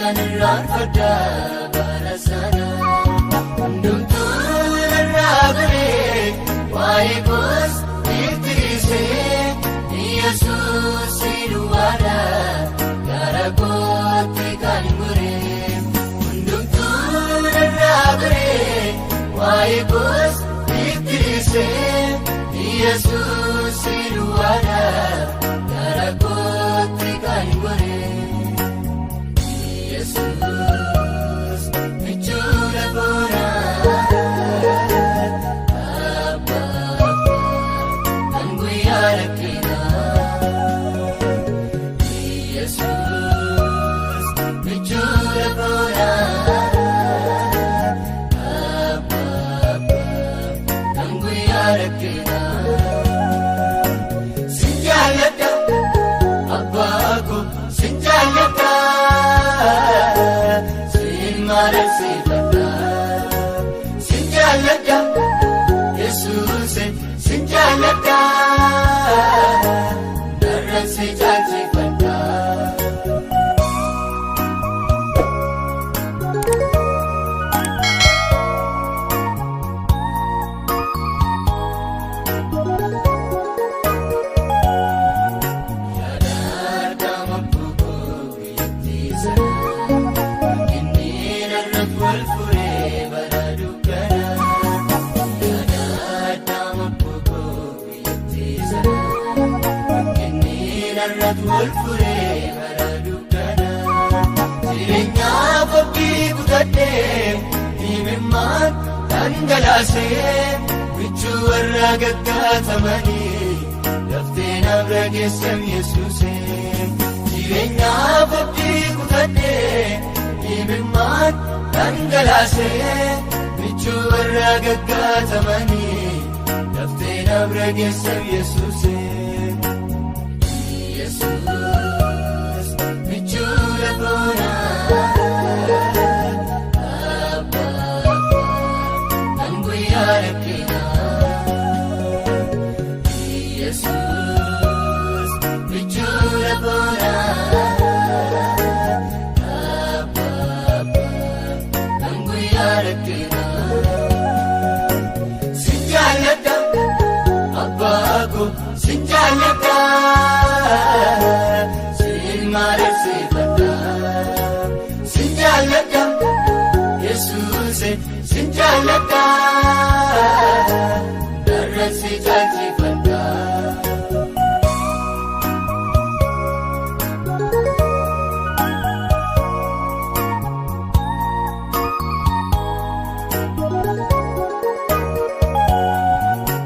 Nan irraanfadha bara sana. Hundumtuu narraa goree waa'ee koos itti dhiisee Yesuus duwwaadha gara kootti kan goree. Hundumtuu narraa goree waa'ee koos itti dhiisee Yesuus duwwaadha gara kootti kan goree. Yesuus michuudha boonaa abbaa kan guyyaa rakkinaa. Yesuus michuudha boonaa abbaa kan guyyaa rakkinaa. Sin jaalladha abbaa koo sin jaalladha sin mararsiifadha. Sin jaalladha Yesuus sin jaalladha darran si jaalchifadha. Yaadaadhaan abboo biyyattii sana inni irratti wal furee bara dukkana. Yaadaadhaan abboo biyyattii sana inni irratti wal furee bara dukkana. Jireenyaaf abdii kutadhee himimmaan dhangalaasee michuu warra gaggaatamanii. Laftee na geessam Yesuusee jireenyaaf abdii kutadhee himimmaan dhangalaasee michuu warra gaggaatamanii laftee na geessam Yesuusee. Yesuus michuudha boonaa abbaa kan guyyaa rakkinaa. Yesuus michuudha boonaa abbaa kan guyyaa rakkinaa. Sin jaalladha abbaa koo sin jaalladha sin mararsiifadha. Sin jaalladha Yesuus sin jaalladha.